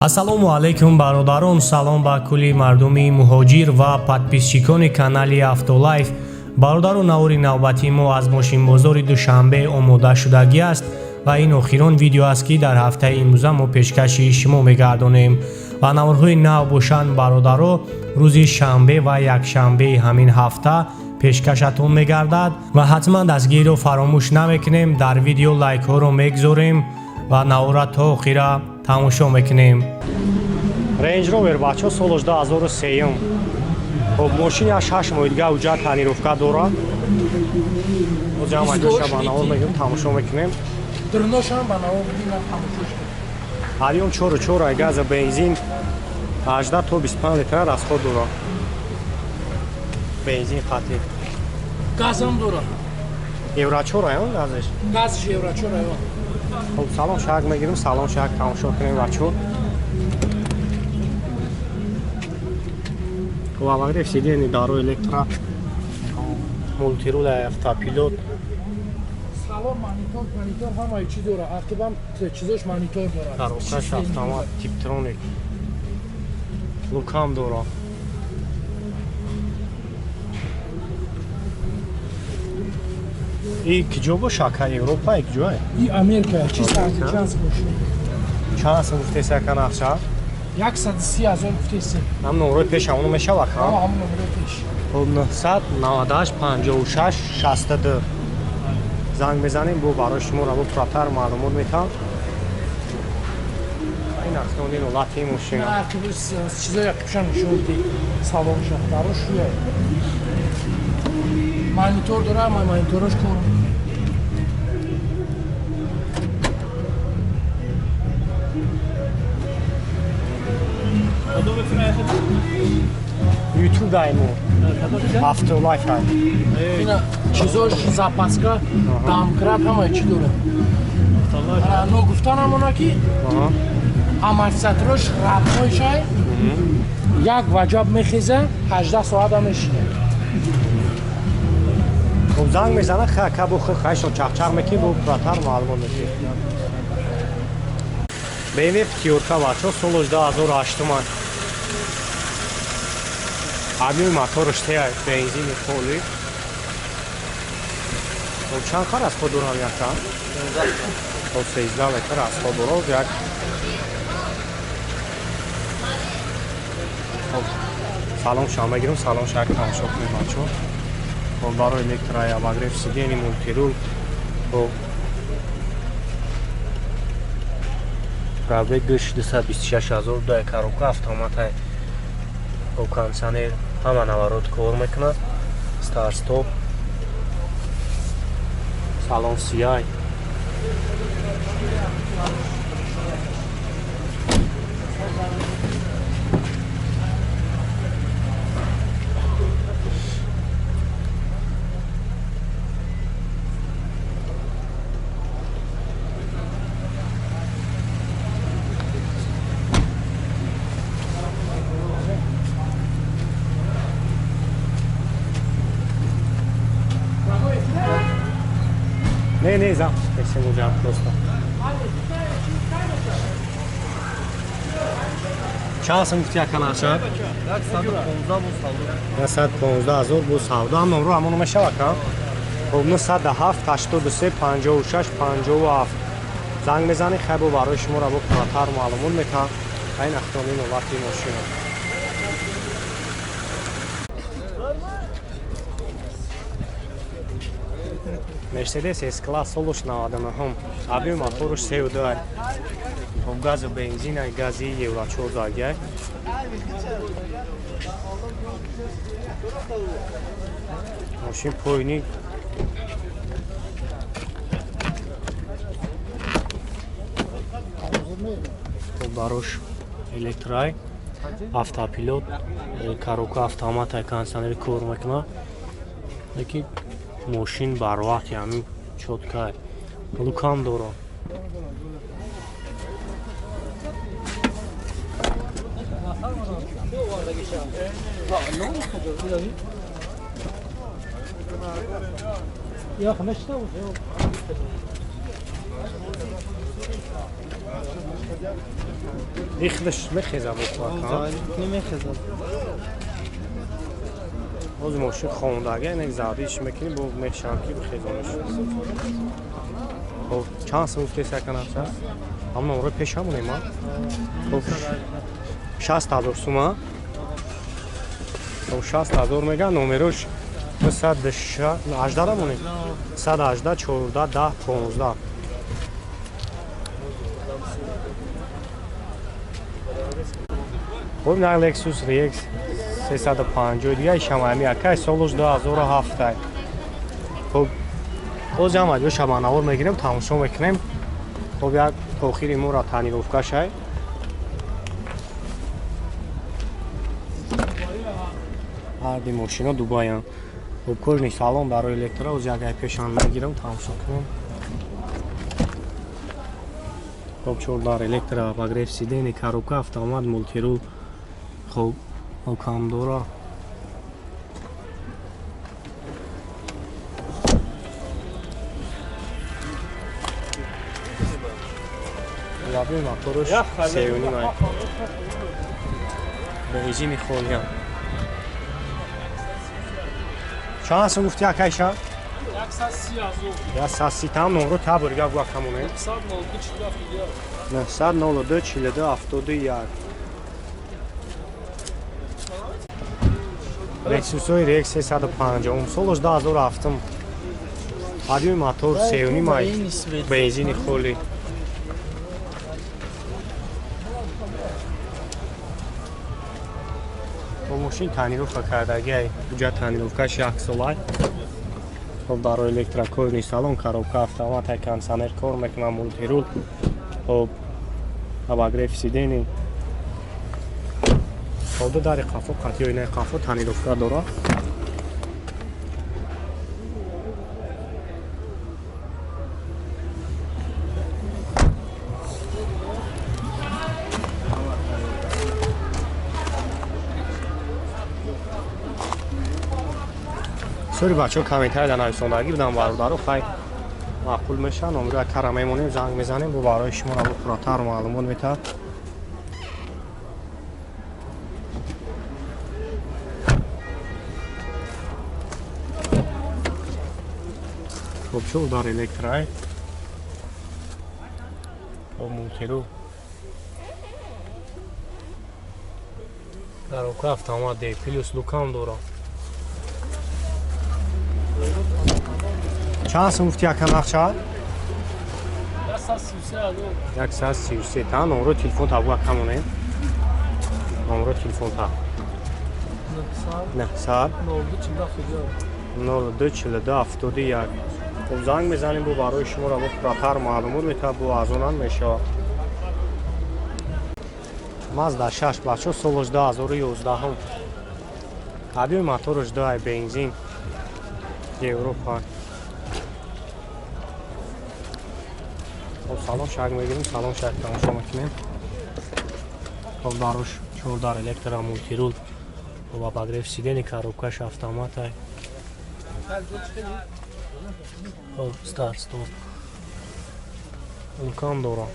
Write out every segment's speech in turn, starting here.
Ассалому алайкум, бародарон, салом ба кулли мардуми муҳоҷир ва подписчикони канали Автолайф. Бародару, навори навбатии мо аз мошинбозори Душанбе омода шудагӣ аст ва ин охирон видео аст, ки дар ҳафтаи имрӯза мо пешкаши шумо мегардонем. Ва наворҳои нав бошанд, бародаро, рӯзи шанбе ва якшанбеи ҳамин ҳафта пешкашатон мегардад. Ва ҳатман дастгириро фаромӯш намекунем, дар видео лайкҳоро мегузорем ва навора то охира тамошо мекунем. Range Rover, бачаҳо, солаш 2003. Хоб, мошини аш 8 моҳи дига уҷа тонировка дорад. Боз ҳам айдаша ба навор мегирем, тамошо мекунем. Дурношам ба навор бинам, тамошош. Ҳарём 4,4 ай, газа бензин, 18 то 25 литра расход дорад. Бензин қатъи. Газам дорад. Евро 4 ай он газаш. Газш евро 4 ай он. Хоб, салом шак мегирем, салом шак тамошо кунем, бачаҳо. Хоб, обогрев сидений, даро электро, мультирул, автопилот. Салон монитор, монитор ҳамаи чи дорад. Ақибам чизош монитор дорад. Коробкаш автомат, типтроник. Лукам дорад. И киҷо боша, ака, Европа, киҷое? И Америка, чи чанд боши? Чанд сум гуфтеси, ака, нақша? 130 ҳазор гуфтеси. Ҳам номрои пеш ҳамоно мешава, ака? Ҳам номрои пеш. Хоб, 998 56 62 занг мезанем, бо барои шумо рабо пурратар маълумот метам. Ин ахтони ҳолати мошина. Чизои ақибша нишон диҳ. Салонша, дарош шуя. Монитор дора, ма монитораш кор мекунад. Ютуб даймо. Автолайф ай. Ина чизош запаска, домкрат ҳамаи чи дорад. Но гуфтанам она ки амортизаторош роднойшай, як ваҷаб мехеза, 18 соата мешинад. Хоб, занг мезана, ха ка бо хайшон чақчақ мекунӣ, бо пурратар маълумот метиҳӣ. BMW пятёрка, бачаҳо, солаш 2008. Объёми мотораш теа, бензини холи. Хоб, чанд хар расход дорам, яка? Хоб, 13 литр расход дорад як. Хоб, салом шам мегирем, салом шак тамошо кунем, бачаҳо. Хоб, барои электро, обогрев сидений, мультирул. Хоб, пробегаш 226 ҳазор, ду коробка автоматай. Хоб, кондиционер, ҳама наворот кор мекунад. Старт стоп. Салон сияй. Не, не, за. Спасибо, за просто. Чанд сум гуфти, ака, нақша? 115 ҳазор бо савдо. Ҳам номро ҳамоно мешава, ака? Хоб, 907 83 56 57 занг мезанӣ, хай бо барои шумо рабо пурратар маълумот метаҳам. Ва ин ахтони новати мошина. Мерседес S-класс, солаш 99, объёми мотораш 3,2. Хоб, газу бензин ай, гази евро 4 дагай. Мошин поини. Хоб, барош электрай, автопилот, коробка автомат ай, кондиционери кор мекунад. Лекин мошин барвақт ҳамин чёткай. Лукам дорад. Ихлаш мехеза бо Намехезад. Боз мошин хондага инак задиш мекунӣ бо мешавам ки бихезонаш. Хоб чанд сум гуфтест яка нақша? Ҳамон номро пешамонем, а? Хоб 60 000 сума. Хоб 60 000 меган номерош 118 монем. 118 14 10 15. Хоб на Lexus RX 350 дига ишам ҳами акай солуш 2007. Хоб боз ҳам аҷо шабанавор мегирем, тамошо мекунем. Хоб як охири моро тонировка шай. Ҳарди мошино Дубаян. Хоб кожный салон барои электро оз як ай пешан мегирам, тамошо кунем. Хоб чордар электро, обогрев сидений, коробка, автомат, мультирул. Хоб окам дора. Лаби моторш 3.5 ай. Бензини холиам. Чанд сум гуфти акайша? 130 000. 130 там номро таборга гуа камоне. 902 902 42 71. Lexus-ой RX 350, солаш 2007. Объёми мотор 3.5 ай. Бензини холи. Бо мошин тонировка кардагиай. Буҷа тонировкаш як солай. Хоб барои электрокожный салон, коробка, автомат, кондиционер кор мекунам, мультирул. Хоб обогрев сидений. Хоб ду дари қафо, қатъи оинаи қафо тонировка дорад. Сори бачаҳо комментария дар нависондагӣ будам бародаро, хай маъқул мешаванд, номро акара мемонем, занг мезанем, бо барои шумо ро пурратар маълумот метаҳад. Хоб чор дар электроай. Хоб мультиру. Коробка автомат D плюс лукам дорад. Чанд сум гуфти яка нақша? 133 000. 133 та номро телефон та буга камонем. Номро телефон та. 900 02 42 71. Хоб занг мезанем бо барои шумо ро пурратар маълумот метаҳад, бо арзонам мешавад. Mazda 6 бачо солаш 2011. Объёми мотораш 2 ай бензин. Европа. Хоб салон шак мегирем, салон шак тамошо мекунем. Хоб дарош чордар электро мультирул. Хоб обогрев сидений, коробкаш автомат ай. Хоб старт стоп. Имкон дорад.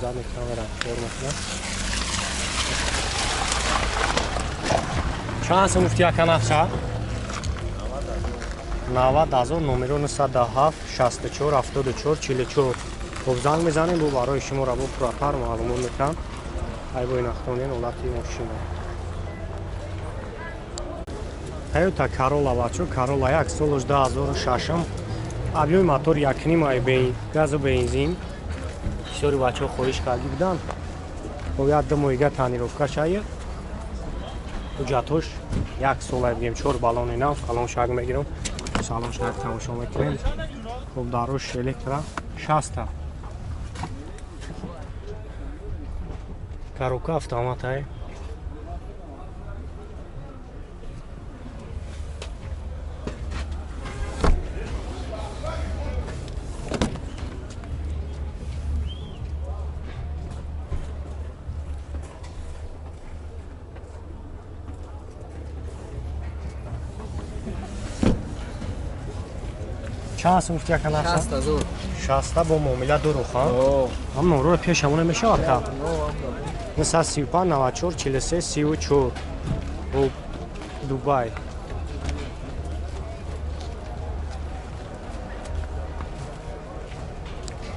Задний камера кор мекунад. Чанд сум гуфти яка нақша? 90 000. Номеро 907 64 74 44. Хоб занг мезанем, бо барои шумо ро бо пурратар маълумот метаҳам. Ай бо инахтонен ҳолати мошина. Toyota Corolla бачо, Corolla 1 солаш 2006. Объёми мотор 1.5 ай газу бензин. Бисёри бачаҳо хоҳиш карди буданд. Хоб як ду моҳига тонировка шая. Ҳуҷҷатҳош як сола бигем, 4 баллони нав, салон шак мегирам. Салон шак тамошо мекунем. Хоб дарош электро 60. Коробка автомат ай. Чанд сум гуфти, ака, нарха? 60 000. 60 бо муомила дуруха. Ҳам номроро пеш ҳамона мешавад, ка? 935 94 43 34. Хуб, Дубай.